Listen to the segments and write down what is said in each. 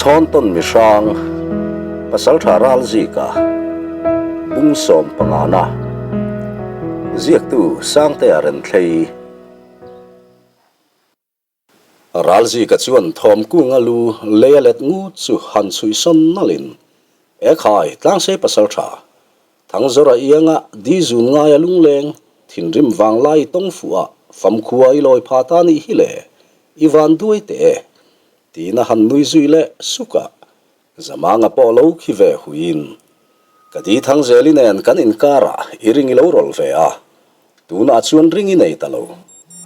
Chhawntawn mihrang, Pasaltha Ralzika, Bungsawm pangana, Ziaktu Sangtea Renthlei. Ralzika chuan Thawmkunga lu lei a let ngut chu han chhuih sawn nalhin, Ekhai, Tlangsei Pasaltha, Thangzawra ianga di zun ngaia lungleng, thinrim vanglai i tawng fuh a, famkhua i lawi pha ta nih hi le, i van duai teh e, tiin a han nui zui leh suk a, Zamanga pawh lo khi ve huiin, Ka di Thangzeli nen kan inkarah i ring i lo rawlh ve a, tunah chuan ring i nei ta lo,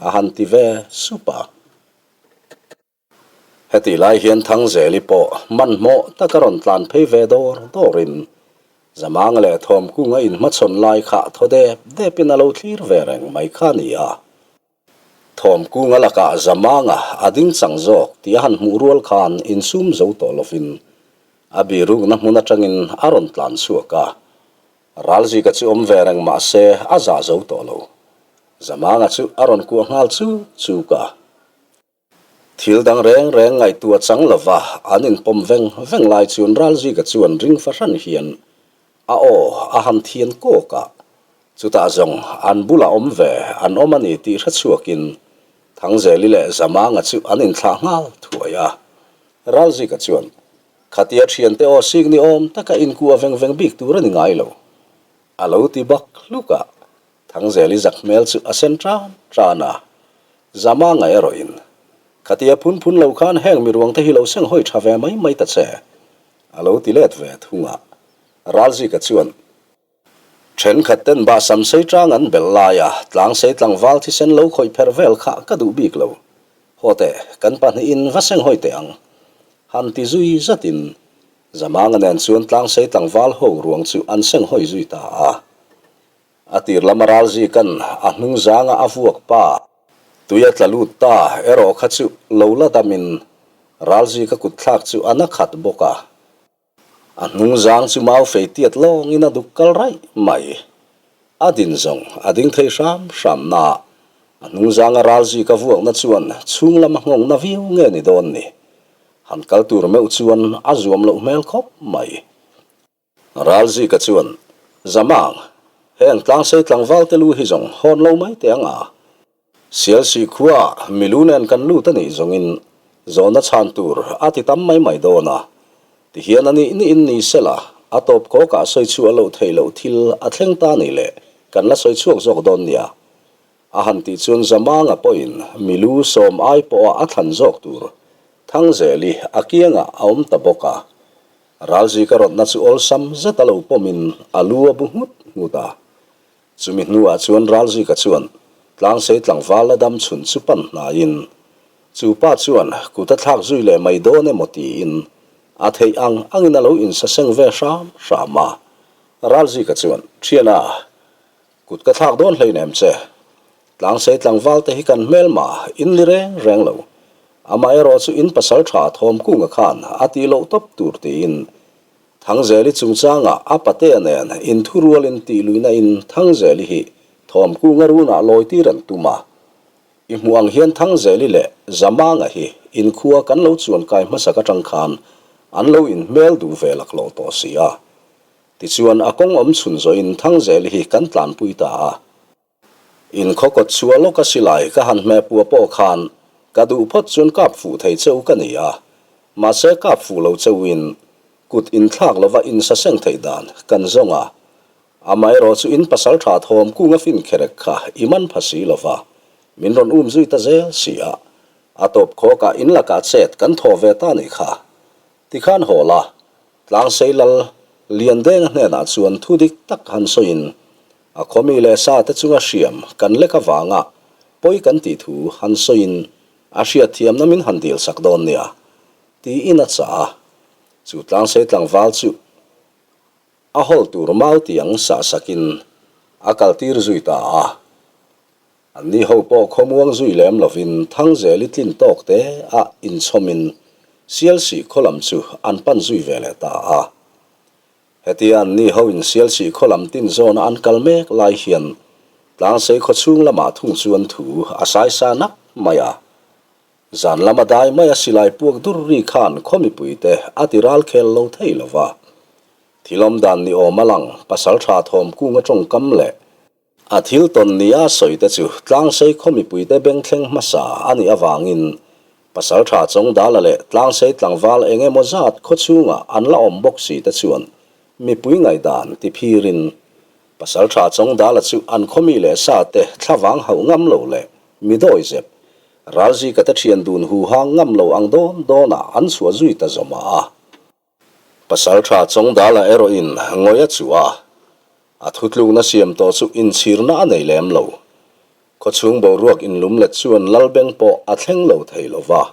a han ti ve sup a. Hetih lai hian Thangzeli pawh hmanhmawh taka rawn tlan phei ve dawr dawrin Zamanga leh Thawmkunga inhmachhawn lai kha thaw dep depin a lo thlir ve reng mai kha a ni a. Thawmkunga lakah Zamanga a ding chang zawk tih a han hmuh rual khan insum zo tawh lovin a birukna hmun atangin a rawn tlan chhuak a. Ralzika chu awm ve reng mah se a zah zo tawh lo. Zamanga chu a rawn kuah nghal chuk chuk a. Thil dang reng reng ngaihtuah chang lova an inpawm veng veng lai chuan Ralzika chuan ring fahran hian a aw a han thian kawk a, chutah zawng an bulah awm ve an awm a ni tih hre chhuakin Thangzeli leh Zamanga chu an inthlah nghal thuai a. Ralzika chuan, Khatia thiante aw sik ni awm taka inkuah veng veng bik tur a ni ngai lo, a lo ti bak hluk a. Thangzeli zak hmel chu a sen tan tan a, Zama ngaih erawhin, Khatia phun phun lo khan heng miruang te hi lo seng hawi tha ve mai mai ta che, a lo ti let ve thung a. Ralzika chuan, Thenkhat ten bahsam sei tang an belh lai a, tlangsei tlangval thisen lo khawih pherh vel kha ka duh bik lo. Haw teh, kan pahnihin va seng hawi teh ang. Han ti zui zatin, Zamanga nen chuan tlangsei tlangval ho ruang chu an seng hawi zui ta a. A tir lama ralzikan a hnung zanga a vuak pa. Tui a tla lut ta erawh kha chu lo la damin ralzika kut thlak chu a na khat bawk a. A hnung zang chu mau fei tiat lawngin a duk kal raih mai. A din zawng a ding thei hram hram na. A hnung zanga ralzika vuakna chuan chhung lama nghawng na viau nge ni dawn ni. Han kal tur meuh chuan a zuam loh hmel khawp mai. Ralzika chuan, Zamang, heng tlangsei tlangval te lu hi zawng hawn lo mai teh ang a. Sialsi khua milu nen kan lut a nih zawngin zawhna chhan tur a ti tam mai mai dawn a. Tihian a nih niin ni sela, a tawp kawkah sawi chhuah loh theih loh thil a thleng ta ni leh kan la sawi chhuak zawk dawn nia. A han tih chuan Zamanga pawhin milu sawm ai pawha a thlan zawk tur Thangzeli a kiangah a awm ta bawk a. Ralzika rawtna chu awlsam zet a lo pawmin a lu a bu nghut nghut a. Chumi hnuah chuan Ralzika chuan Tlangsei tlangval la dam chhun chu pan hnaiin, chu pa chuan kut a thlak zui leh mai dawn emaw tiin a theih ang angin a lo insaseng ve hram hram a. Ralzika chuan, Thiana, Kut ka thlak dawn hleinem che. Tlangsei tlangval te hi kan hmelma in ni reng reng lo. Amaherawh chu in pasal tha Thawmkunga khan a tih loh tawp tur tiin Thangzeli chungchangah a patea nen inthurualin tih luihna in Thangzeli hi Thawmkunga runah lawi tir an tum a. I hmuh ang hian Thangzeli leh Zamanga hi inkhua kan lo chuankai hmasak atang khan an lo inhmel duh ve laklawh tawh si a. Tichuan a kawng awm chhun zawhin Thangzeli hi kan tlanpui ta a. In khaw kawt chhuah lawka silai ka han hmeh pua pawh khan ka duh phawt chuan kap fuh thei cheu ka ni a, mahse kap fuh lo cheuin kut inthlak lova insaseng theih dan kan zawng a. Amaherawh chu in pasal tha thawm kunga fin kherek kha i man pha si lova, min rawn um zui ta zel si a. A tawp khawkah in lakah chet kan thaw ve ta nih kha. Tikhan haw la, Tlangsei lal Liandenga hnenah chuan thu dik tak han sawiin, a khawmi leh sa te chunga hriam kan lek avanga pawi kan tih thu han sawiin a hriatthiamna min han dilsak dawn nia, tiin a chah a. Chu Tlangsei tlangval chu a hawl tur mau tiang sahsakin a kaltir zui ta a. Anni ho pawh khawmuang zui lem lovin Thangzeli tlin tawk te a inchhawmin Sialsih khaw lam chu an pan zui ve leh ta a. Hetia anni ho in Sialsih khaw lam tin zawna an kal mek lai hian Tlangsei khaw chhung lamah thung chuan thu a saisa nak mai a. Zan lama dai maia silai puak dur ri khan khaw mipuite a ti ral khel lo thei lo va. Thil awm dan ni awm a lang pasaltha thawmkunga tawngkam leh a thil tawn nia sawi te chu Tlangsei khaw mipuite bengthleng hmasa a nih avangin pasaltha Chawngdala leh Tlangsei tlangval eng emaw zat khaw chhungah an la awm bawk si te chuan mipui ngaihdan ti phirin Pasaltha Chawngdala chu an khawmi leh sa te thlavang hauh ngam lo leh mi dawi zep, ralzika te thian dun hu hang ngam lo ang dawn dawnah an chhuah zui ta zawm a. Pasaltha Chawngdala erawhin ngawi a chuh a, a thutlukna siam tawh chu inchhirna a nei lem lo. Khawchhung boruak inlumlet chuan Lalbeng pawh a thleng lo thei lo va.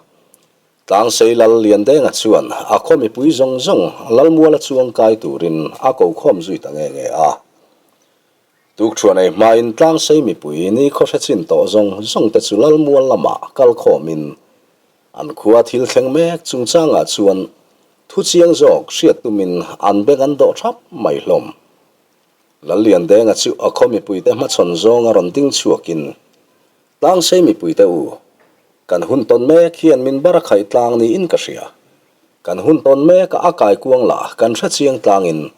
Tlangsei Lal Liandenga chuan a khaw mipui zawng zawng Lalmuala chuang kai turin a ko khawm zui ta nge nge a. Tukṭhuan ei hmain Tlangsei mipui ni khaw hre chin tawh zawng zawng te chu Lalmual lamah kal khawmin an khua thil thleng mek chungchangah chuan thu chiang zawk hriat tumin an beng an dawh thap mai hlawm. Lal Liandenga chu a khaw mipuite hmachhawn zawnga rawn ding chhuakin Tlangsei mipuite u, kan hun tawn mek hian min bar a khaih tlang niin ka hria. Kan hun tawn meka a kai kuang lah kan hre chiang tlangin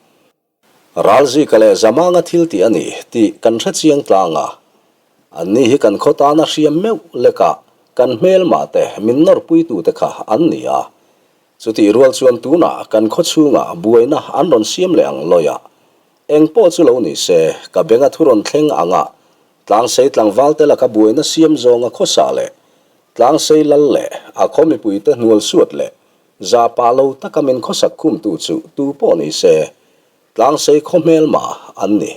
Ralzika leh Zamanga thil tih a ni tih kan hre chiang tlang a. Anni hi kan khaw tana hriam meuh lekah kan hmelmah te min nawrpuitute kha an ni a. Chutih rual chuan tunah kan khaw chhungah buaina an rawn siam leh ang lawi a. Eng pawh chu lo ni se, ka benga thu rawn thleng anga Tlangsei tlangval te laka buaina siam zawnga khawsa leh Tlangsei lal leh a khaw mipuite hnual suat leh za pah lo taka min khawsak khumtu chu tu pawh ni se, Tlangsei khaw hmelma an ni.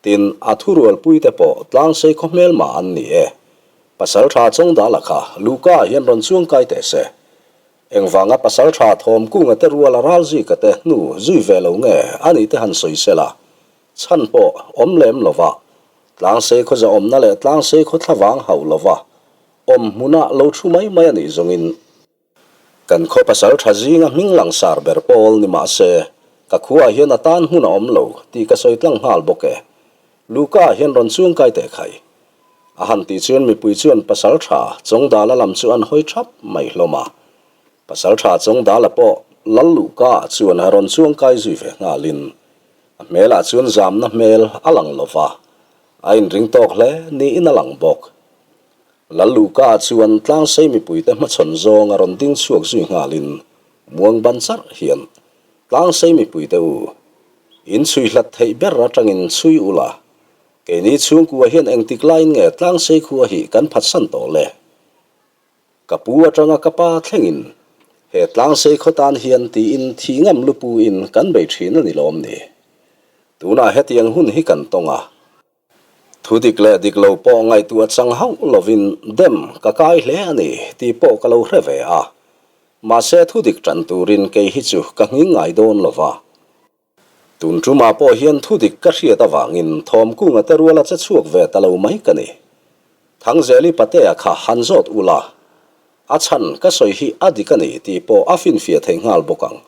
Tin, a thurualpuite pawh Tlangsei khaw hmelma an ni e. Pasaltha Chawngdala kha Luka hian rawn chuang kai teh se. Engvanga Pasaltha Thawmkunga te ruala Ralzika te hnu zui ve lo nge a nih te han sawi sela, Chhan pawh awm lem lova, Tlangsei khaw zahawmna leh Tlangsei khaw thlavang hauh lova awm hmuna lo thu mai mai a nih zawngin, kan khaw pasal tha zinga hming langsar ber pawl ni mah se, ka khuaah hian a tan hmun a awm lo tih ka sawi tlang nghal bawk e. Luka hian rawn chuang kai teh khai. A han tih chuan mipui chuan pasal tha Chawngdala lam chu an hawi thap mai hlawm a. Pasal tha Chawngdala pawh Lal Luka chuan a rawn chuang kai zui ve nghalin A hmelah chuan zamna hmel a lang lo va, a inring tawk hle niin a lang bawk. Lalluka chuan Tlangsei mipuite hmachhawn zawng a rawn ding chhuak zui nghalin muang ban charh hian, Tlangsei mipuite u, in chhui hlat theih ber atangin chhui ula, keini chhungkua hian engtik laiin nge Tlangsei khua hi kan phatsan tawh le? Ka pu atanga ka pa thlengin he tlangsei khaw tan hian tiin thi ngam lupu in kan bei thin a ni lawm ni. Tunah hetiang hun hi kan tawng a. Thu dik leh dik lo pawh ngaihtuah chang hauh lovin dem ka kai hle a ni tih pawh ka lo hre ve a. Mahse thu dik tan turin kei hi chu ka nghing ngai dawn lo va. Tun tumah pawh hian thu dik ka hriat avangin Thawmkunga te ruala che chhuak ve ta lo mai ka ni. Thangzeli Patea kha han zawt ula, a chhan ka sawi hi a dik a ni tih pawh a finfiah thei nghal bawk ang.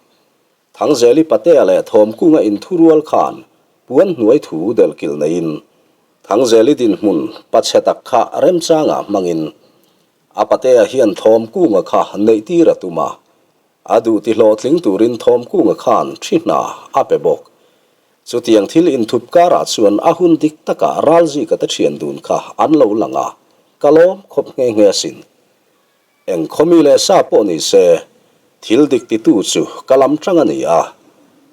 Thangzeli Patea leh Thawmkunga inthurual khan puan hnuai thu delhkilh neiin Thangzeli dinhmun pachhe tak kha remchangah hmangin a Patea hian Thawmkunga kha neihtir a tum a, A duh ti hlawhtling turin Thawmkunga khan thi hna a pe bawk. Chutiang thil inthup karah chuan a hun dik takah Ralzika te thian dun kha an lo lang a, ka lawm khawp nghe nghe asin. Eng khawmi leh sa pawh ni se, thil dik titu chu ka lam tang a ni a,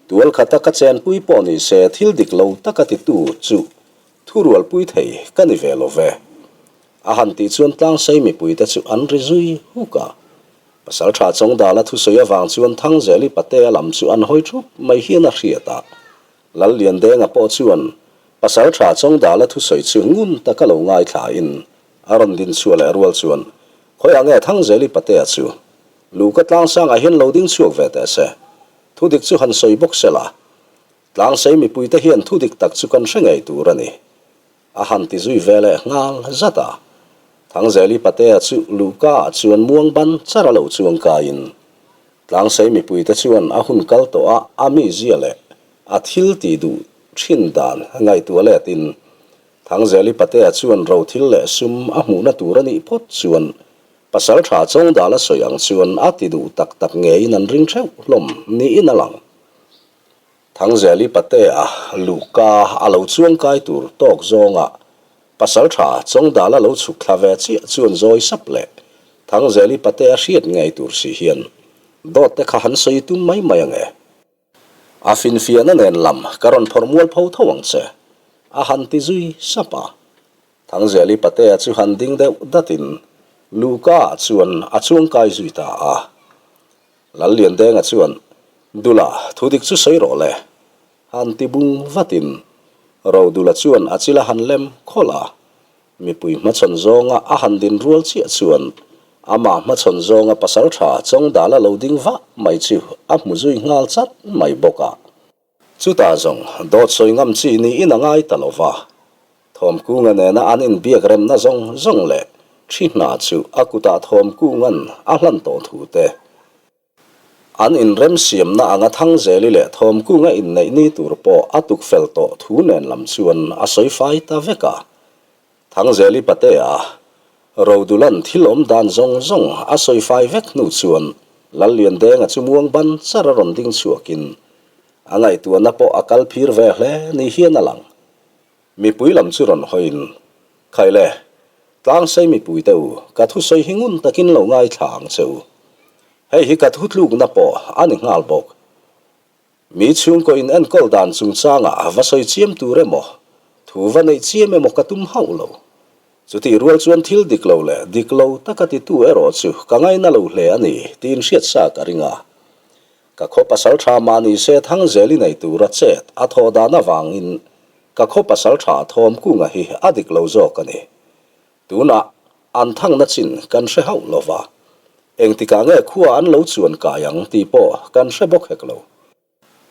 tual khata ka chenpui pawh ni se thil dik lo taka titu chu thurualpui thei ka ni ve lo ve. A han tih chuan Tlangsei mipuite chu an ri zui huk a. Pasalṭha Chawngdala thusawi avang chuan Thangzeli Patea lam chu an hawi ṭhup mai hian a hriat a. Lalliandenga pawh chuan Pasalṭha Chawngdala thusawi chu ngun taka lo ngaithlain a rawn din chhuah leh rual chuan, Khawiah nge Thangzeli Patea chu? Luka tlangsangah hian lo ding chhuak ve teh se. Thudik chu han sawi bawk se la. Tlangsei mipuite hian thudik tak chu kan hre ngei tur a ni. A han ti zui ve leh nghal zat a. Thangzeli Patea chu luhka ah chuan muang ban char a lo chuang kaiin Tlangsei mipuite chuan a hun kal tawh a a mizia leh a thil tih duh thin dan ngaihtuah letin Thangzeli Patea chuan rothil leh sum a hmuhna tur a nih phawt chuan. Pasalṭha Chawngdala sawi ang chuan a ti duh tak tak ngeiin an ring theuh hlawm niin a lang. Thangzeli Patea luhka a lo chuangkai tur tawk zawnga Pasalṭha Chawngdala lo chhuk thla ve chiah chuan zawi sap leh Thangzeli Patea hriat ngei tur si hian dawt te kha han sawi tum mai mai ange. A finfiahna nen lam ka rawn phawrh mual pho tho ang che, a han ti zui sap a. Thangzeli Patea chu han ding deuh datin Luhka ah chuan a chuangkai zui ta a. Lalliandenga chuan, Dula, thudik chu sawi rawh le, han ti bung vatin Rodula chuan a chil a han lem khawlh a. Mipui hmachhawn zawnga a han din rual chiah chuan amah hmachhawn zawnga pasaltha Chawngdala lo ding vah mai chu a hmu zui nghal chat mai bawk a. Chutah zawng dawt sawi ngam chi niin a ngai ta lo va, Thawmkunga nena an inbiak remna zawng zawng leh thi hna chu a kutah Thawmkunga'n a hlan tawh thu te, An inremsiamna anga Thangzeli leh Thawmkunga inneih ni tur pawh a tuk fel tawh thu nen lam chuan a sawi fai ta vek a. Thangzeli patea Rodulan thil awm dan zawng zawng a sawi fai vek hnu chuan Lalliandenga chu muang ban char a rawn ding chhuakin a ngaihtuahna pawh a kal phir ve hle ni hian a lang. Mipui lam chu rawn hawiin, Khai le, tlangsei mipuite u, ka thusawi hi ngun takin lo ngaithla ang che u. Hei hi ka thutlukna pawh a ni nghal bawk. Mi chhungkaw in enkawl dan chungchangah va sawi chiam tur emaw, thu va neih chiam emaw ka tum hauh lo. Chutih rual chuan thil dik lo leh dik lo taka titu erawh chu ka ngaina lo hle a ni tiin hriatsa ka ring a. Ka khaw pasal tha mah ni se Thangzeli nei tura chet a thawh dan avangin ka khaw pasal tha Thawmkunga hi a dik lo zawk a ni. Tunah an thangna chin kan hre hauh lo va, engtikah nge khua an lo chuan kai ang tih pawh kan hre bawk hek lo.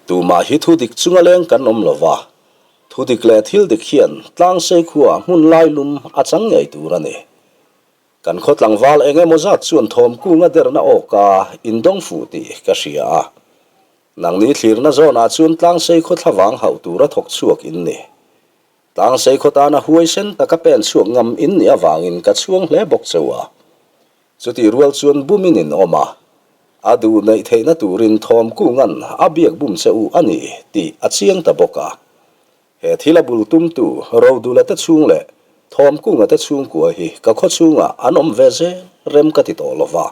Tumah hi thu dik chunga leng kan awm lo va, thu dik leh thil dik hian Tlangsei khua hmun lai lum a chang ngei tur a ni. Kan khaw tlangval eng emaw zat chuan thawmkunga derna awka indawng fuh tih ka hria a. Nangni thlirna zawnah chuan Tlangsei khaw thlavang hauh tura thawk chhuak in ni. Tlangsei khaw tana huaisen taka pen chhuak ngam in nih avangin ka chhuang hle bawk cheu a. Chutih rual chuan bumin in awm a, a duh neih theihna turin thawmkunga'n a biak bum che u a ni tih a chiang ta bawk a. He thil a bul tumtu Rodula te chhung leh Thawmkunga te chhungkua hi ka khaw chhungah an awm ve zel rem ka ti tawh lo va.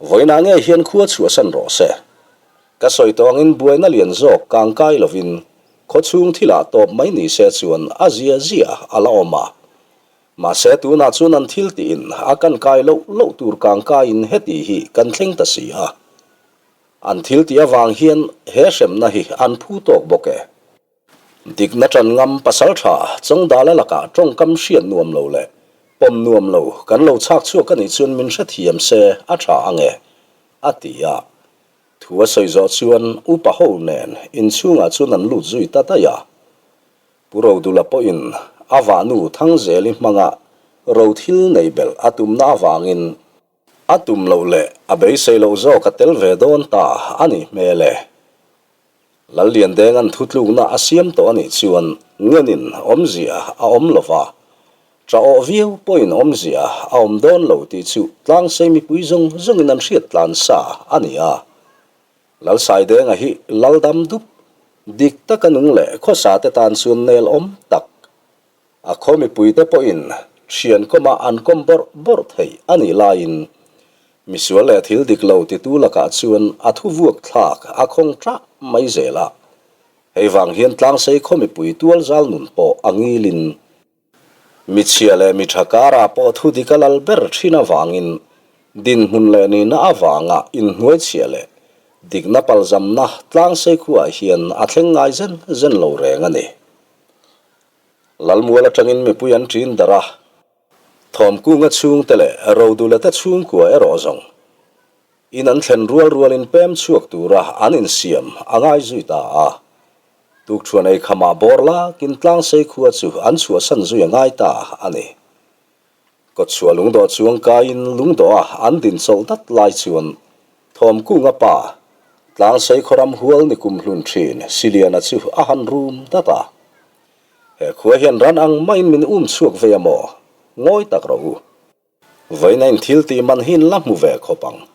Vawiinah nge hian khua chhuahsan rawh se. Ka sawi tawh angin buaina lian zawk kangkai lovin khaw chhung thilah tawp mai ni se chuan a zia zia a la awm a. Mahse tunah chuan an thil tiin a kan kai loh loh tur kangkaiin heti hi kan thleng ta si a. An thil tih avang hian he hremna hi an phu tawk bawk e. Dikna ṭan ngam pasalṭha Chawngdala lakah ṭawngkam hriat nuam lo leh pawm nuam lo kan lo chhak chhuak a nih chuan min hrethiam se a ṭha ang e, a ti a. Thu a sawi zawh chuan upa ho nen inchhungah chuan an lut zui ta daih a. Pu Rodula pawhin a vahnu Thangzeli hmanga rothil nei belh a tumna avangin, A tum loh leh a beisei loh zawk a tel ve dawn ta a nih hmel e. Lalliandenga'n thutlukna a siam tawh a nih chuan ngenin awmzia a awm lo va, ṭah awh viau pawhin awmzia a awm dawn lo tih chu tlangsei mipui zawng zawngin an hriat tlan sa a ni a. Lalsaidenga hi Laldam dup, dik taka nung leh khawsa te tan chuan nel awm tak A khaw mipuite pawhin thian kawmah an kawm bawrh bawrh theih a nih laiin misual leh thil dik lo titu lakah chuan a thu vuak thlak a khawng ṭah mai zel a. Hei vang hian Tlangsei khaw mipui tual zal nun pawh a ngilin michhia leh miṭha karah pawh thu dik a lal ber ṭhin avangin dinhmun leh nihna avanga inhnuaichhiah leh dikna palzamna Tlangsei khuaah hian a thleng ngai zen zen lo reng a ni. Lalmual atangin mipui an ṭin darh a, Thawmkunga chhungte leh Rodula te chhungkua erawh zawng in an thlen rual rualin pem chhuak tura an insiam a ngai zui ta a. Tukṭhuan ei khamah bawr lakin Tlangsei khua chu an chhuahsan zui a ngai ta a ni. Kawtchhuah lungdawh chuang kaiin lungdawha an din chawlh dat lai chuan Thawmkunga pa, Tlangsei khawram hual ni kum hlun thin Siliana chu a han rum dat a. He khua hian ran ang maiin min um chhuak vei a maw? Ngawi tak rawh u. Vawiina in thil tih man hi in la hmu ve khawp ang,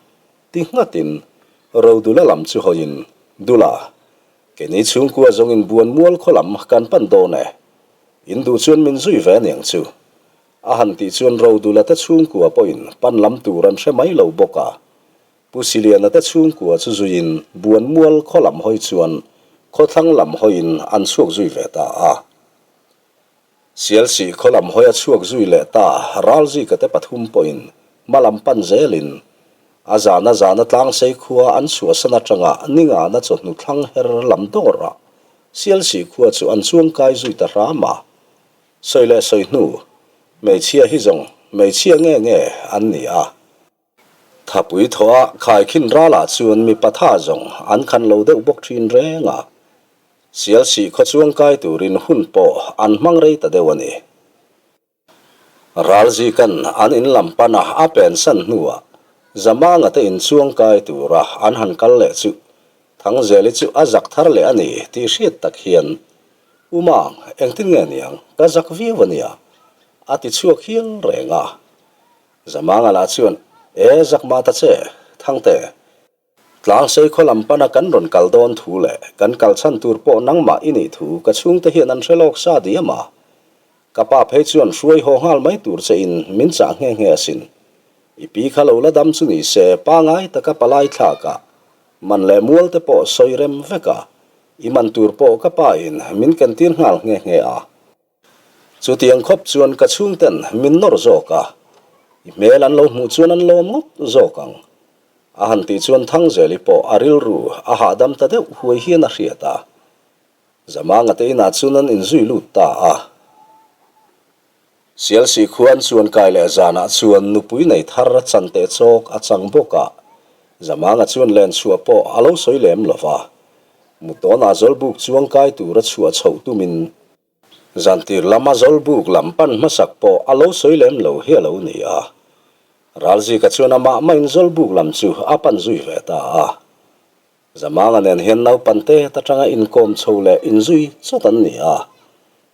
ti nghatin Rodula lam chu hawiin, Dula, keini chhungkua zawngin buan mual khaw lam kan pan dawn e. In duh chuan min zui ve aniang chu. A han tih chuan Rodula te chhungkua pawhin pan lam tur an hre mai lo bawk a. Pu Siliana te chhungkua chu zuiin buan mual khaw lam hawi chuan khawthlang lam hawiin an chhuak zui ve ta a. Sialsih khaw lam hawi a chhuak zui leh ta Ralzika te pathum pawhin hma lam pan zelin a zana zana tlangsei khua an chhuahsan atanga ningana chawhnu thlang her lam dawrah Sialsih khua chu an chuangkai zui ta hram a. Sawi leh sawi hnu, hmeichhia hi zawng hmeichhia nge nge an ni a. Thapui thawha khaikhin ralah chuan mipa tha zawng an khan lo deuh bawk thin reng a. Sialsih khaw chuangkai turin hun pawh an hmang rei ta deuh a ni. Ralzikan an in lam pana a pensan hnuah Zamanga te in chuangkai tura an han kal leh chu Thangzeli chu a zak thar leh a ni tih hriat tak hian, U Mang, engtin nge niang, ka zak viau a nia, a ti chhuak hial reng a. Zamanga lah chuan, E, zak mah ta che, Thangte. Tlangsei khaw lam pana kan rawn kal dawn thu leh kan kal chhan tur pawh nangmah i nih thu ka chhungte hian an hre lawk sa diam a. Ka pa phei chuan hruai haw nghal mai tur che in min chah nghe nghe asin. I pi kha lo la dam chu ni se pangai taka palai thlak a, man leh mual te pawh sawi rem vek a, i man tur pawh ka pa in min kentir nghal nghe nghe a. Chutiang khawp chuan ka chhungten min nawr zawk a, i hmel an lo hmuh chuan an lawm ngawt zawk ang. A han tih chuan Thangzeli pawh a rilru a hahdam ta deuh huai hian a hriat a. Zamanga te inah chuan an inzui lut ta a. Sialsih khua an chuan kai leh zanah chuan nupui nei thar a chan teh chawk a chang bawk a. Zamanga chuan len chhuah pawh a lo sawi lem lo va. Mutawnah Zawlbuk chuang kai tur a chhuah chhoh tumin Zantir lama Zawlbuk lam pan hmasak pawh a lo sawi lem lo hi a lo ni a. Ralzika chuan amah mahin Zawlbuk lam chu a pan zui ve ta a. Zamanga nen hian naupan te atanga inkawm chho leh inzui chawt an ni a.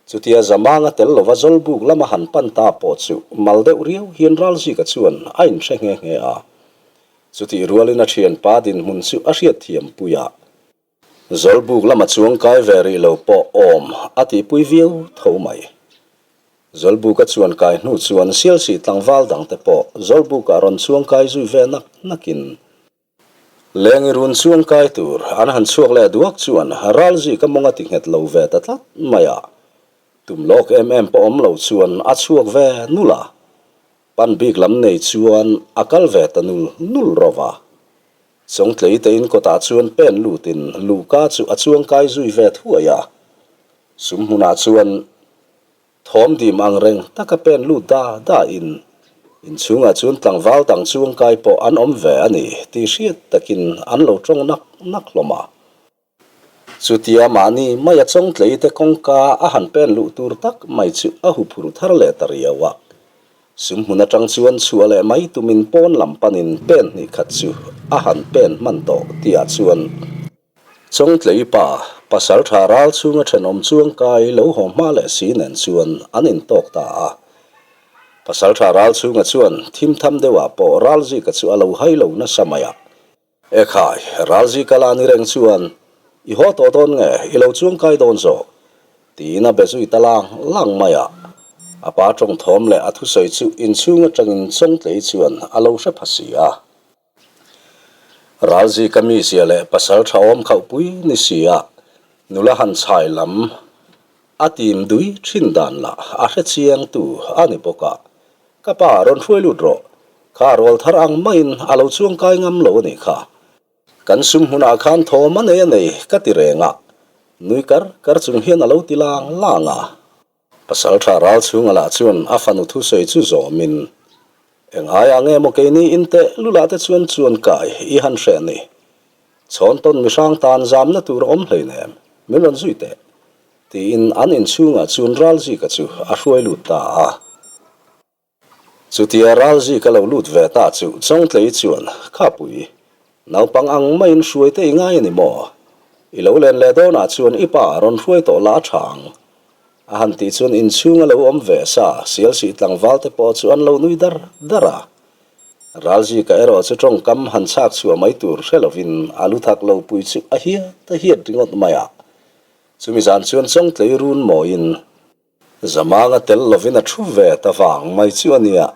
Chutia Zamanga tel lova Zawlbuk lama han pan ta pawh chu mal deuh riau hian Ralzika chuan a inhre nghe nghe a. Chutih rualin a thianpa dinhmun chu a hriatthiam pui a. Zawlbuk lama chuang kai ve rih lo pawh awm a tihpui viau tho mai. Zawlbuka chuan kai hnu chuan Sialsih tlangval dangte pawh Zawlbukah rawn chuang kai zui ve nak nakin Lengi run chuang kai tur an han chhuak leh duak chuan Ralzika mawng a ti nghet lo ve ta tlat mai a. Tum lawk em em pawh awm lo chuan a chhuak ve nul a. Pan bik lam nei chuan a kal ve ta nul nul rawh a. Chawngtlei te in kawtah chuan pen lutin Luka chu a chuang kai zui ve thuai a. Sum hmunah chuan thawm dim ang reng taka pen lut da da in inchhungah chuan tlangval dang chuang kai pawh an awm ve a ni tih hriat takin an lo tawng nak nak hlawm a. Chutia mahni maia Chawngtlei te kawngka a han pen luh tur tak mai chu a huphurh thar leh ta riau a. Sum hmun atang chuan chhuah leh mai tumin pawn lam panin pen hnih khat chu a han pen hman tawh tihah chuan Chawngtlei pa pasal tha ral chhunga thenawm chuang kai lo haw hma leh si nen chuan an intawk ta a. Pasal tha ral chhunga chuan thim tham deuhah pawh Ralzika chu a lo hai lo nasa mai a. Ekhai, Ralzi ka la ni reng chuan i haw tawh dawn nge, i lo chuangkai dawn zawk? tiin a be zui ta lang lang mai a. A pa tawng thawm leh a thusawi chu inchhung atangin Chawngtlei chuan a lo hre pha si a. Ralzi ka mizia leh pasal tha awm khauhpui ni si a, nula han chhai lam a tim dui thin dan lah a hre chiang tu a ni bawk a. Ka pa rawn hruai lut rawh, kha rual thar ang maiin a lo chuangkai ngam lo a nih kha. Kan sum hmunah khan thawm a nei a nei ka ti reng a, nui kar kar chung hian a lo ti lang lang a. Pasal tha ral chhunga lah chuan a fanu thusawi chu zawmin, Eng aia nge maw keini in teh lulah te chuan chuankai i han hreh ni. Chhawn tawn mihrang tan zamna tur a awm hleinem, min rawn zui teh. Tiin an inchhungah chuan Ralzika chu a hruai lut ta a. Chutia Ralzika lo lut ve ta chu Chawngtlei chuan, Khapui, naupang ang maiin hruai te i ngai a ni maw? I lo len leh dawnah chuan i pa rawn hruai tawh la a tha ang. A han tih chuan inchhunga lo awm ve sa Sialsih tlangval te pawh chu an lo nui dar dar a. Ralzika erawh chu tawngkam han chhak chhuah mai tur hre lovin a lu thak lo pui chu a hiat a hiat ringawt mai a. Chumi zan chuan Chawngtlei run mawiin Zamanga tel lovin a thu ve ta vang mai chu a nia.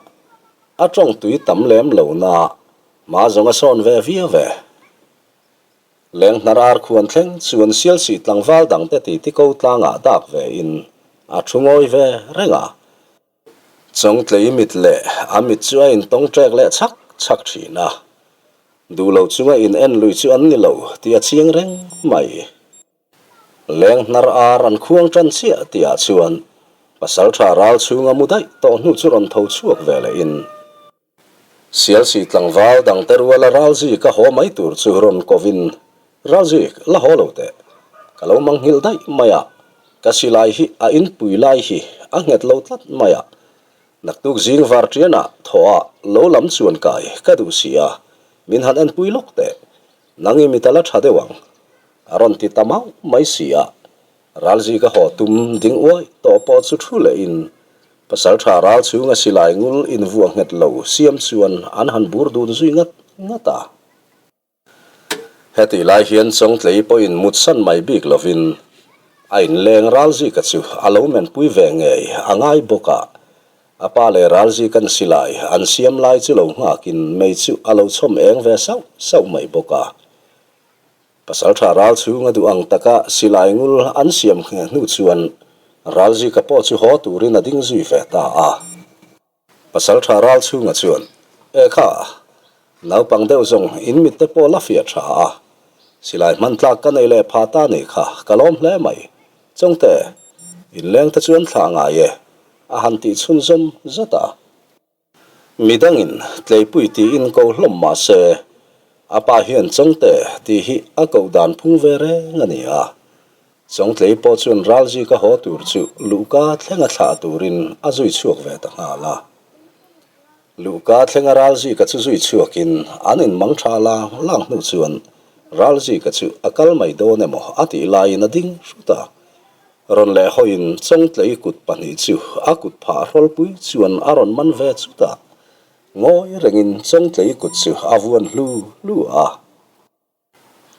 A tawng tui tam lem lo na hma zawng a sawn ve viau ve. Lenghnar ar khuan thleng chuan Sialsih tlangval dangte titi ko tlangah dak ve in a thu ngawi ve reng a. Chawngtlei mit leh a mit chu a intawng ṭek leh chhak chhak ṭhin a. Duh lo chunga in en lui chu an ni lo tih a chiang reng mai. Lenghnar ar an khuang ṭan chiah tihah chuan pasalṭha ral chhunga mu daih tawh hnu chu rawn tho chhuak ve leh in. Sialsih tlangval dangte ruala Ralzik a haw mai tur chu rawn kovin, Ralzik, la haw lo teh. Ka lo manghilh daih mai a, ka silai hi a inpui lai hi a nghet lo tlat mai a. Naktuk zing var ṭianah thawhah lo lam chuan kai ka duh si a, min han enpui lawk teh. Nang i mit a la ṭha deuh ang. A rawn ti ta mauh mai si a, Ralzik a haw tum ding uai tawh pawh chu thu lehin Pasalṭha ral chhunga silai ngul invuah nghet lo siam chuan an han bur dun zui ngat ngat a. Hetih lai hian Chawngtlei pawhin mutsan mai bik lovin a inleng Ralzika chu a lo menpui ve ngei a ngai bawk a. A pa leh Ralzika'n silai an siam lai chu lo nghakin mei chu a lo chhawm eng ve sauh sauh mai bawk a. Pasalṭha ral chhunga duh ang taka silai ngul an siam ngheh hnu chuan Ralzika pawh chu haw turin a ding zui ve ta a. Pasalṭha ral chhunga chuan, E kha, naupang deuh zawng in mitte pawh la fiah ṭha a, silai hman tlak ka nei leh pha ta nih kha ka lawm hle mai. Chawngte, inleng te chuan thlah ngai e, a han tih chhunzawm zat a. Midangin Tleipui tiin ko hlawm mah se, a pa hian Chawngte tih hi a koh dan phung ve reng a ni a. Chawngtlei pawh chuan Ralzika haw tur chu Luhka thlenga thlah turin a zui chhuak ve ta nghal a. Luhka thlenga Ralzika chu zui chhuakin an inmang tha lang lang hnu chuan Ralzika chu a kal mai dawn emaw a tih laiin a ding hrut a. Rawn leh hawiin Chawngtlei kut pahnih chu a kut phah hrawlpui chuan a rawn man ve chutah ngawi rengin Chawngtlei kut chu a vuan hlu hlu a.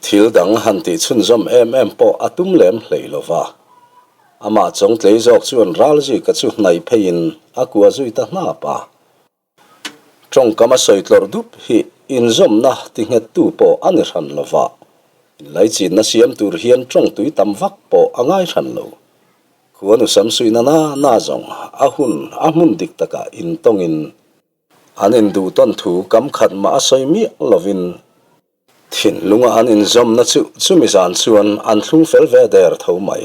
Thil dang han tih chhunzawm em em pawh a tum lem hlei lo va. Amah Chawngtlei zawk chuan Ralzika chu hnaih pheiin a kua zui ta hnap a. Tawngkam a sawi tlawrh dup hi inzawmna ti nghettu pawh a ni hran lo va, inlaichinna siam tur hian tawng tui tam vak pawh a ngai hran lo. Khuanu samsuihna na na zawng a hun a hmun dik takah intawngin an induhtawn thu kam khat mah a sawi miah lovin Thinlunga an inzawmna chu chumi zan chuan an thlung fel ve der tho mai.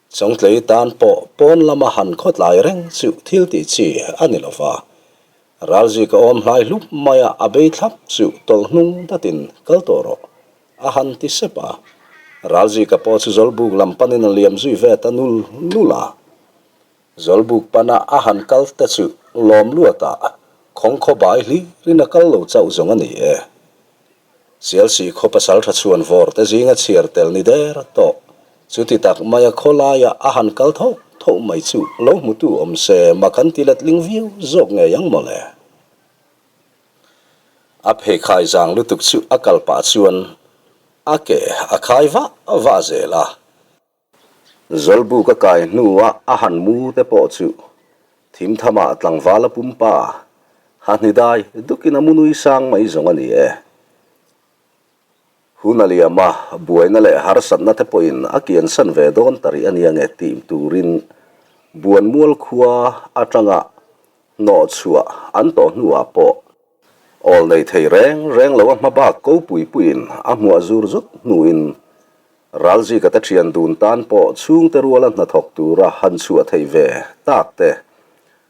Chawngtlei tan pawh pawn lama han khawtlai reng chu thil tih chi a ni lo va. Ralzika awm hlai hlup maia a bei thlap chu tawlh hnung datin kal tawh rawh a han ti sep a. Ralzika pawh chu Zawlbuk lam panin a liam zui ve ta nul nul a. Zawlbuk pana a han kal te chu lawm luatah khawngkhaw bai hlirin a kal lo chauh zawng a ni e. Sialsih khaw pasaltha chhuan vawr te zinga chhiar tel ni der tawh chuti tak maia khawlaia a han kal tho tho mai chu lo hmutu awm se mak an ti letling viau zawk ngei ang mawle. A pheikhai zang lutuk chu a kal pah chuan a ke a khai vah vah zel a. Zawlbuk a kai hnua a han mu te pawh chu thimthamah tlangval a pumpa hahni dai dukin a mu nui sang mai zawng a ni e. Hun a liam a, buaina leh harsatna te pawhin a kiansan ve dawn ta rih a nia nge tih turin Buanmual khua atanga hnawhchhuah an tawh hnuah pawh awl nei thei reng reng lo a hmabak ko pui puiin a hmuah zur zut hnuin Ralzika te thian dun tan pawh chhungte ruala hnathawk tura han chhuah theih ve tak te,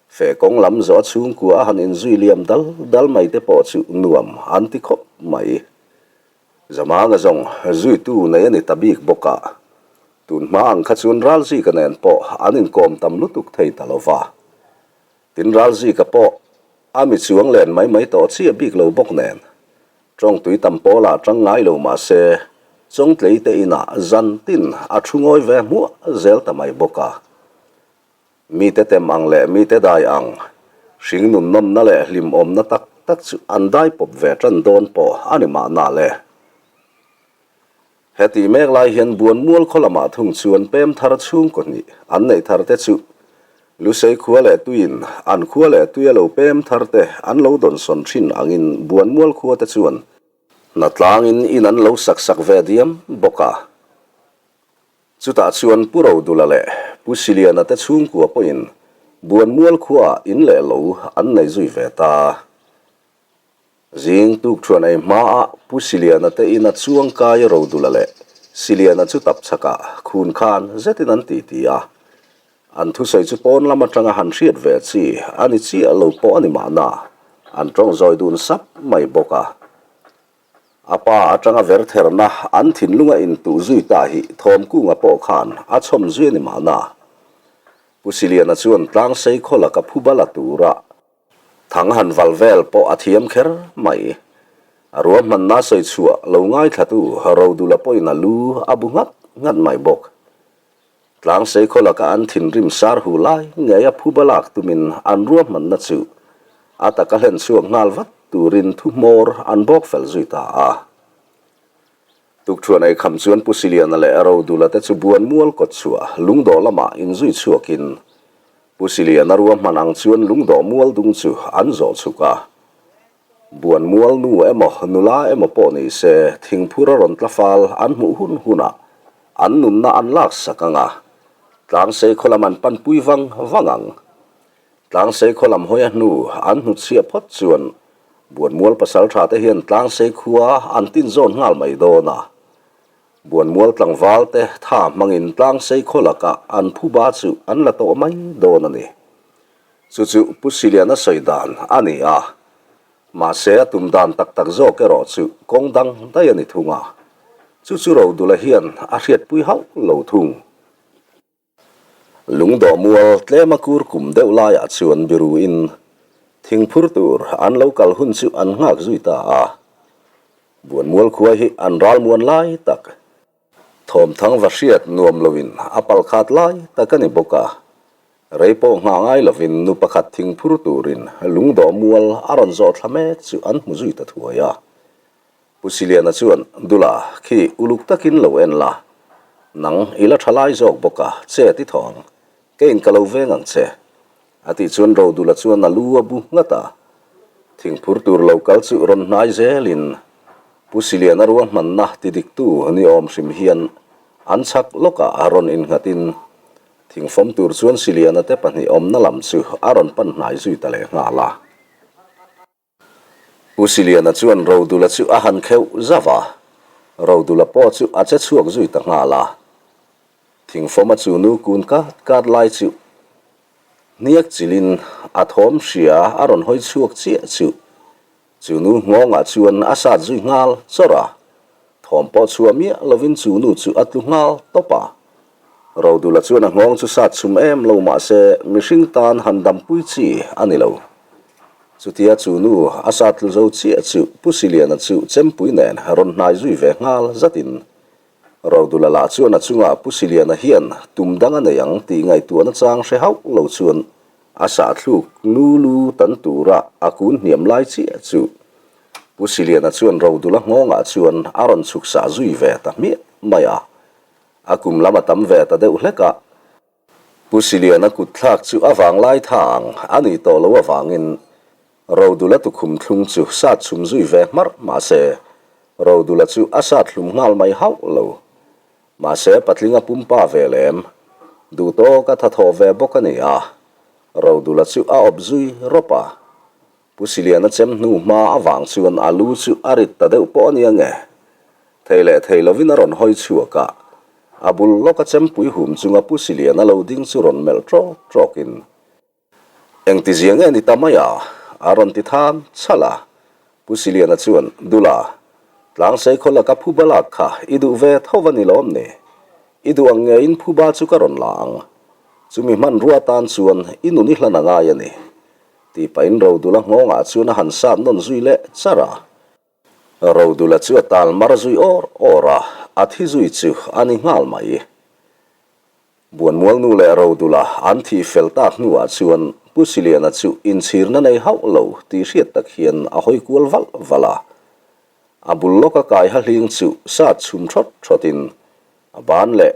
feh kawng lam zawh a chhungkua a han inzui liam dal dal mai te pawh chu nuam an ti khawp mai. Zamanga zawng zuitu nei a ni ta bik bawk a, tun hma ang kha chuan Ralzika nen pawh an inkawm tam lutuk thei ta lo va. Tin Ralzika pawh a mi chuang len mai mai tawh chiah bik lo bawk nen, Tawng tui tam pawlah tang ngai lo mah se, Chawngtlei te inah zan tin a thu ngawi ve hmuah zel ta mai bawk a. Mite tem ang leh mite dai ang. Hringnun nawmna leh hlimawmna tak tak chu an dai pawp ve tan dawn pawh a ni mahna le. Heti mek lai hian Buanmual khaw lamah thung chuan pem thar chhungkaw hnih an neih thar te chu Lusei khua leh tuiin an khua leh tuia lo pem thar te an lo dawnsawn thin angin Buanmual khua te chuan hnatlangin in an lo sak sak ve diam bawk a. Chutah chuan Pu Rodula leh Pu Siliana te chhungkua pawhin Buanmual khuaah in leh lo an nei zui ve ta. Zing tuk thuan ei hmaah Pu Siliana te ina chuang kai Rodula leh Siliana chu tap chhakah khun khan zetin an titi a. An thusawi chu pawn lam atanga han hriat ve chi a ni chiah lo pawh a ni mahna, an tawng zawi dun sap mai bawk a. A pa atanga vertherna an thinlunga intuh zui ta hi Thawmkunga pawh khan a chhawm zui a ni mahna. Pu Siliana chuan tlangsei khaw laka phuba la tura Thang han val vel pawh a thiam kher mai. A ruahmanna sawi chhuah lo ngaithlatu Rodula pawhin a lu a bu nghat nghat mai bawk. Tlangsei khaw laka an thinrim sar hu lai ngei a phuba lak tumin an ruahmanna chu a taka hlen chhuak nghal vat turin thu hmawr an bawk fel zui ta a. Tukṭhuan ei kham chuan Pu Siliana leh Rodula te chu buan mual kawt chhuah lungdawh lamah inzui chhuakin Pu Siliana ruahman ang chuan lungdawh mual dung chu an zawh chhuk a. Buan mual nu emaw nula emaw pawh ni se thingphur a rawn tla fal an hmuh hun hunah an nunna an laksak ang a, tlangsei khaw lam an panpui vang vang ang. Tlangsei khaw lam hawi a hnu an hnutchhiah phawt chuan Buanmual pasaltha te hian Tlangsei khua an tin zawn nghal mai dawn a. Buanmual tlangval te tha hmangin Tlangsei khaw lakah an phuba chu an la tawh mai dawn a ni. Chu chu Pu Siliana sawi dan a ni a. Mahse a tum dan tak tak zawk erawh chu kawng dang daih a ni thung a. Chu chu Rodula hian a hriatpui hauh lo thung. Lungdawh mual tlema kur kum deuh laiah chuan biruin thingphur tur an lo kal hun chu an nghak zui ta a. Buanmual khua hi an ralmuan lai tak, thawmthang va hriat nuam loin a palkhat lai tak a ni bawk a. Rei pawh nghah ngai lovin nu pakhat thingphur turin lungdawh mual a rawn zawh thla mek chu an hmu zui ta thuai a. Pu Siliana chuan, Dula, khi uluk takin lo en la, nang i la tha lai zawk bawk a, che ti thaw ang, keiin ka lo veng ang che. A tih chuan Rodula chuan a lu a bu nghat a. Thingphur tur lo kal chu rawn hnai zelin Pu Siliana ruahmanna ti diktu ni awm hrim hian an chhak lawkah a rawn innghatin thingfawm tur chuan Siliana te pahnih awmna lam chu a rawn pan hnai zui ta leh nghal a. Pu Siliana chuan Rodula chu a han kheuh zauh a, Rodula pawh chu a che chhuak zui ta nghal a. Thingfawma chu nu kun kat kat lai chu hniak chilin a thawm hria a rawn hawi chhuak chiah chu chu nu nghawngah chuan a sat zui nghal chawrh a, thawm pawh chhuah miah lovin chu nu chu a tlu nghal tawp a. Rodula chuan a nghawng chu sat chhum em lo mah se mihring tan han dampui chi a ni lo. Chutia chu nu a sat tlu zo chiah chu Pu Siliana chu chempui nen rawn hnai zui ve nghal zatin Rodula lah chuan a chungah Pu Siliana hian tum dang a nei ang tih ngaihtuahna chang hre hauh lo chuan a sah thluk nu lu tan tura a kun hniam lai chiah chu Pu Siliana chuan Rodula nghawngah chuan a rawn chhuk sah zui ve ta hmiah mai a. A kum lam a tam ve ta deuh hlek a. Pu Siliana kut thlak chu a vanglai tha ang a nih tawh loh avangin Rodula tukhum thlung chu sat chhum zui ve hmarh mahse Rodula chu a sat hlum nghal mai hauh lo. Mahse patlinga pumpa ve lem duh tawk a tha thawh ve bawk a ni a, Rodula chu a awp zui rawp a. Pu Siliana chem hnu hma avang chuan a lu chu a rit ta deuh pawh a nia nge? Thei leh thei lovin a rawn hawi chhuak a, a bul lawka chempui hum chunga Pu Siliana lo ding chu rawn melh ṭawk ṭawkin, Engtizia nge ni ta mai a? a rawn ti than chhalh a. Pu Siliana chuan, Dula, tlangsei khaw laka phuba lak kha i duh ve tho va ni lawm ni? I duh ang ngeiin phuba chu ka rawn la ang. Chumi hmanrua atan chuan i nun i hlan a ngai a ni. Tih pahin Rodula nghawngah chuan a han sat nawn zui leh char a. Rodula chu a tal mar zui awr awr a, a thi zui chu a ni nghal mai. Buanmual nu leh Rodula an thih fel tak hnuah chuan Pu Siliana chu inchhirna nei hauh lo tih hriat tak hian a hawi kual valh valh a. A bul lawka kai ha hling chu sat chhum thawt thawtin a ban leh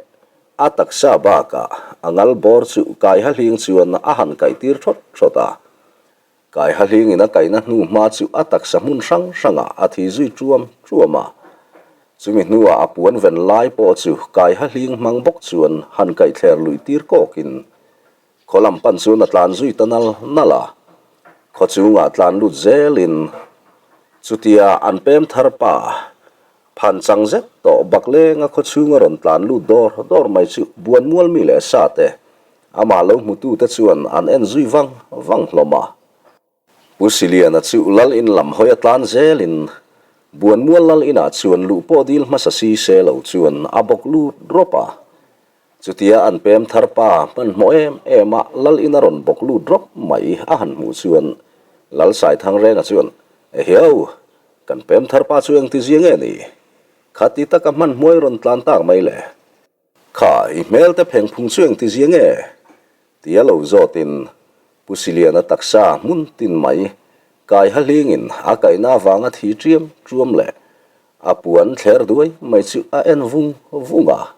a taksa bakah a ngal bawr chu kai ha hling chuan a han kaih tir thawt thawt a. Kai ha hlingin a kaihna hnu hma chu a taksa hmun hrang hrangah a thi zui ṭuam ṭuam a. Chumi hnuah a puan ven lai pawh chu kai ha hling hmang bawk chuan han kaih thler luih tir kawkin khaw lam pan chuan a tlan zui ta nal nal a. Khaw chungah tlan lut zelin chutia an pem thar pa phan chang zet tawh baklenga khaw chhunga rawn tlan lut dawr dawr mai chu buan mual mi leh sa te Amah lo hmutute chuan an en zui vang vang hlawm a. Pu Siliana chu Lal in lam hawi a tlan zelin Buanmual Lal inah chuan luh pawh dil hmasa si se lo chuan a bawk lut rawp a. Chutia an pem thar pa hmanhmawh em em a Lal in a rawn bawk lut rawp mai a han hmuh chuan Lal Saithangrenga chuan, Ehiau, kan pem thar pa chu engtizia nge ni? Khati taka hmanhmawh i rawn tlan tak mai le? Kha, i hmel te pheng phung chu engti zia nge? Tia lo zawtin Pu Siliana taksa hmun tin mai kai ha hlingin a kaihna avanga thi ṭiam ṭuam leh a puan thler duai mai chu a en vung vung a.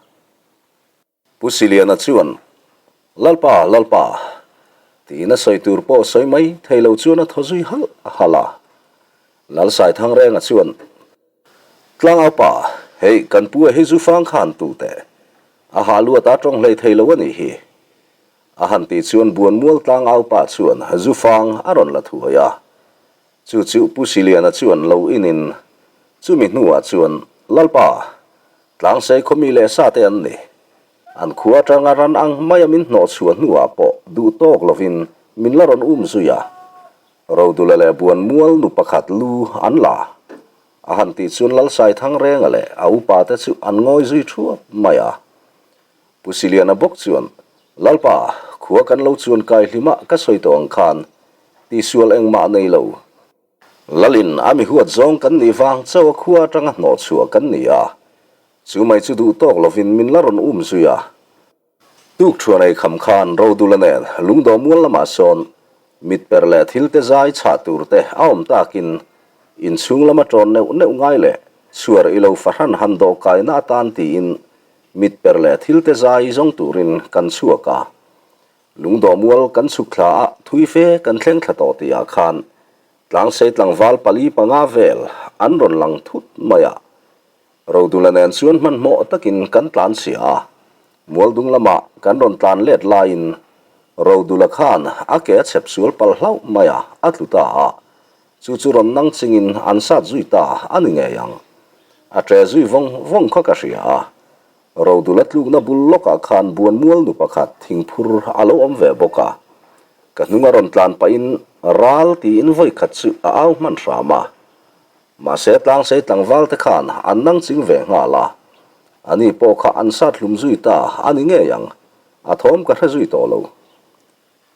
Pu Siliana chuan, Lalpa, Lalpa, tiin a sawi tur pawh sawi mai thei lo chuan a thaw zui halh halh a. Lalsaithangrenga chuan, Tlangau pa, hei kan pu a hi zu fang khan tu teh. A ha luat a tawng hlei thei lo a nih hi. A han tih chuan Buanmual tlangau pa chuan zu fang a rawn la thuai a. Chu chu Pu Siliana chuan lo inin chumi hnuah chuan Lalpa, Tlangsei khaw mi leh sa te an ni. An khua atanga ran ang maia min hnawh chhuah hnuah pawh duh tawk lovin min la rawn um zui a. Rodula leh Buanmual nu pakhat lu an la. A han tih chuan Lalsaithangrenga leh a upa te chu an ngawi zui thuap mai a. Pu Siliana bawk chuan, Lalpa, khua kan lo chuan kai hlimah ka sawi tawh ang khan tihsual engmah nei lo. Lalin a mi huat zawng kan nih vang chauh a khua atanga hnawh chhuah kan ni a. Chu mai chu duh tawk lovin min la rawn um zui a. Tuk thuan ei kham khan Rodula nen lungdawh mual lamah sawn mit per leh thil te zai chhah tur te a awm takin inchhung lama ṭawn neuh neuh ngai leh chhuar i lo fahran han dawh kaina atan tiin mit per leh thil te zai zawng turin kan chhuak a. Lungdawh mual kan chhuk thla a thui fe kan thleng thla tawh tihah khan tlangsei tlangval pali panga vel an rawn lang thut mai a. Rodula nen chuan hmanhmawh takin kan tlan chhia a, Mualdung lamah kan rawn tlan let laiin Rodula khan a ke a chhep sual palh hlauh mai a, a tlu ta a. Chu chu rawn nang chingin an sat zui ta a ni ngei ang. A ṭe zui vawng vawng kha ka hria a. Rodula tlukna bul lawkah khan Buanmual nu pakhat thingphur a lo awm ve bawk a. Ka hnunga rawn tlan pahin ral tiin vawikhat chu a au hman hram a. Mahse tlangsei tlangval te khan an nang ching ve nghal a, ani pawh kha an sat hlum zui ta a ni ngei ang, a thawm ka hre zui tawh lo.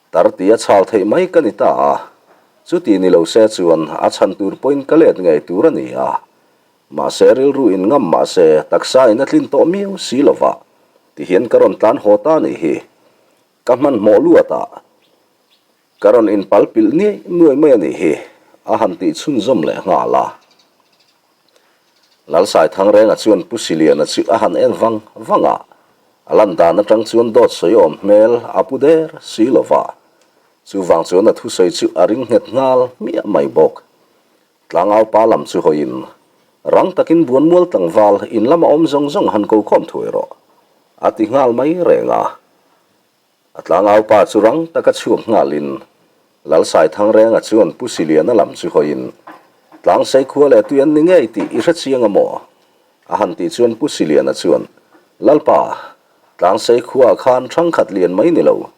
Tar ti a chhal theih mai ka ni ta a, chuti ni lo se chuan a chhan tur pawhin ka let ngei tur a ni a. Mahse rilru in ngam mahse taksa in a tlin tawh miau si lo va, tihian ka rawn tlan haw ta nih hi. Ka hmanhmawh luat a. Ka rawn inpal pilh niaih nuai mai a nih hi, a han tih chhunzawm leh nghal a. Lalsaithangrenga chuan Pu Siliana chu a han en vang vang a, a lan dan atang chuan dawt sawi awm hmel a pu der si lo va. Chuvang chuan a thusawi chu a ring nghet nghal hmiah mai bawk. Tlangau pa lam chu hawiin, Rang takin Buanmual tlangval in lama awm zawng zawng han ko khawm thuai rawh, a ti nghal mai reng a. A tlangau pa chu rang taka chhuak nghalin Lalsaithangrenga chuan Pu Siliana lam chu hawiin, Tlangsei khua leh tui an ni ngei tih i hre chiang a maw? A han tih chuan Pu Siliana chuan, Lalpa, Tlangsei khuaah khan thangkhat lian mai ni lo.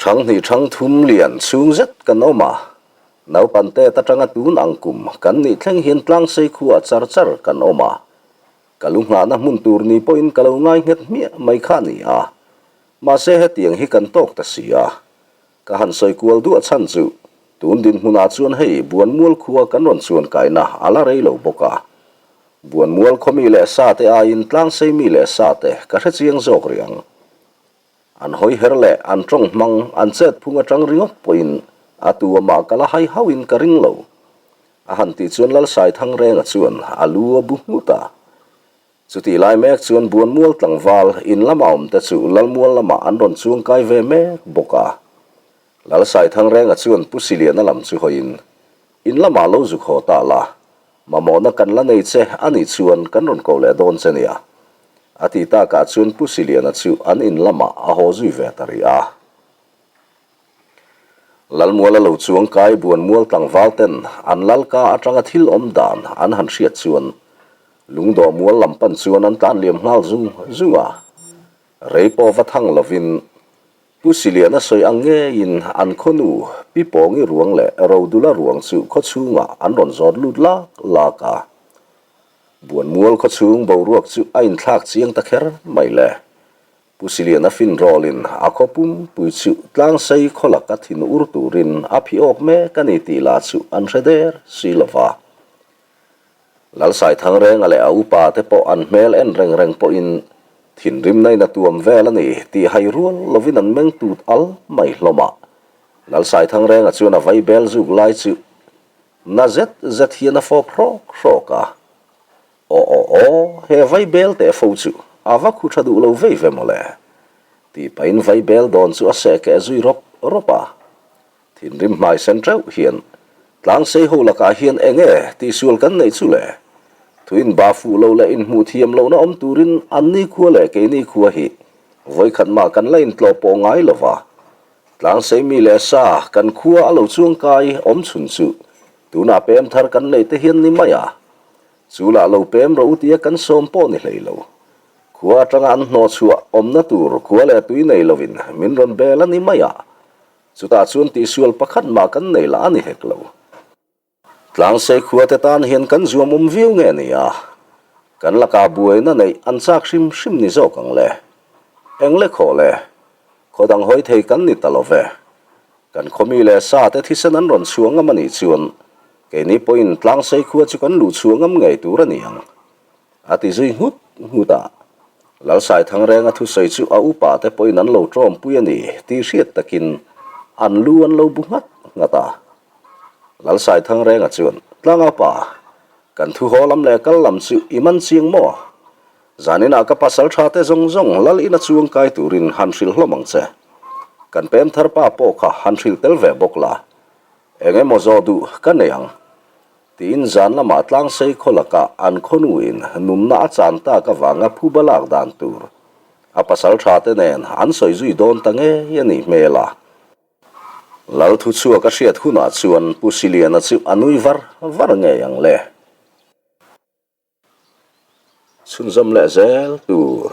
Thang hnih thang thum lian chhung zet kan awm a, naupan tet atanga tun ang kum kan nih thleng hian Tlangsei khuaah char char kan awm a, Ka lu nghahna hmun tur ni pawhin ka lo ngai nghet hmiah mai kha a ni a, mahse hetiang hi kan tawk ta si a. Ka han sawi kual duah chhan chu tun dinhmunah chuan hei Buanmual khua kan rawn chuan kaina a la rei lo bawk a. Buanmual khaw mi leh sa te aiin tlangsei mi leh sa te ka hre chiang zawk rih ang. An hawi her leh an tawng hmang an chet phung atang ringawt pawhin a tu amah ka la hai hauhin ka ring lo. A han tih chuan Lalsaithangrenga chuan a lu a bu nghut a. Chutih lai mek chuan Buanmual tlangval in lama awmte chu Lalmual lamah an rawn chuang kai ve mek bawk a. Lalsaithangrenga chuan Pu Siliana lam chu hawiin, In lamah lo zuk haw ta la, mamawhna kan la nei che a nih chuan kan rawn ko leh dawn che nia. A ti takah chuan Pu Siliana chu an in lamah a haw zui ve ta rih a. Lalmuala lo chuang kai Buanmual tlangval ten an lalka atanga thil awm dan an han hriat chuan Lungdawh mual lam pan chuan an tlan liam nghal zung zung a. Rei pawh va thang lovin Pu Siliana sawi ang ngeiin an khawnu Pi Pawngi ruang leh Rodula ruang chu khawchhungah an rawn zawt lut lak lak a. Buanmual khawchhung boruak chu a inthlak chiang ta kher mai le. Pu Siliana fin rawlin a khaw pumpui chu tlangsei khaw laka thin ur turin a phih awk mek a ni tih lah chu an hre der si lo va. Lalsaithangrenga leh a upa te pawh an hmel en reng reng pawhin thinrimna in a tuam vel a ni tih hai rual lovin an meng tut al mai hlawm a. Lalsaithangrenga chuan a vaibel zuk lai chu na zet zet hian a fawp hrawk hrawk a. Aw aw aw, he vaibel teh fo chu a va khu tha duh lo vei ve mawle. Tih pahin vaibel dawn chu a seh keh zui rawp rawp a. Thinrim hmai sen teuh hian tlangsei ho lakah hian eng nge tihsual kan neih chu le? Thu inbah fuh lo leh inhmuh thiam lohna awm turin anni khua leh keini khua hi vawikhat mah kan la intlawh pawh ngai lo va. Tlangsei mi leh sa kan khua a lo chuangkai awm chhun chu tunah pem thar kan neih te hian ni mai a. Chu lah lo pem ro tia kan sawm pawh ni hlei lo. Khua atanga an hnawh chhuah awmna tur khua leh tui nei lovin min rawn bel a ni mai a, chutah chuan tihsual pakhat mah kan nei lah a ni hek lo. Tlangsei khua te tan hian kan zuam awm viau nge ni a, kan lakah buaina neih an chak hrim hrim ni zawk ang le. Eng le khaw le, khaw dang hawi thei kan ni ta lo ve. Kan khawmi leh sa te thisen an rawn chhuah ngam a nih chuan keini pawhin tlangsei khua chu kan luh chhuah ngam ngei tur a ni ang, a ti zui nghut nghut a. Lalsaithangrenga thusawi chu a upa te pawhin an lo tawmpui a ni tih hriat takin an lu an lo bu nghat nghat a. Lalsaithangrenga chuan, Tlangapa, kan thu haw lam leh kal lam chu i man chiang maw? Zaninah ka pasal tha te zawng zawng lal ina chuang kai turin han hrilh hlawm ang che. Kan pem thar pa pawh kha han hrilh tel ve bawk la. Eng emaw zawh duh ka nei ang. Tiin zan lamah tlangsei khaw lakah an khawnuin nunna a chan tak avanga phuba lak dan tur a pasal tha te nen an sawi zui dawn ta ngei a nih hmel a. Lal thuchhuak a hriat hunah chuan Pu Siliana chu a nui var var ngei ang le. Chhunzawm leh zel tur.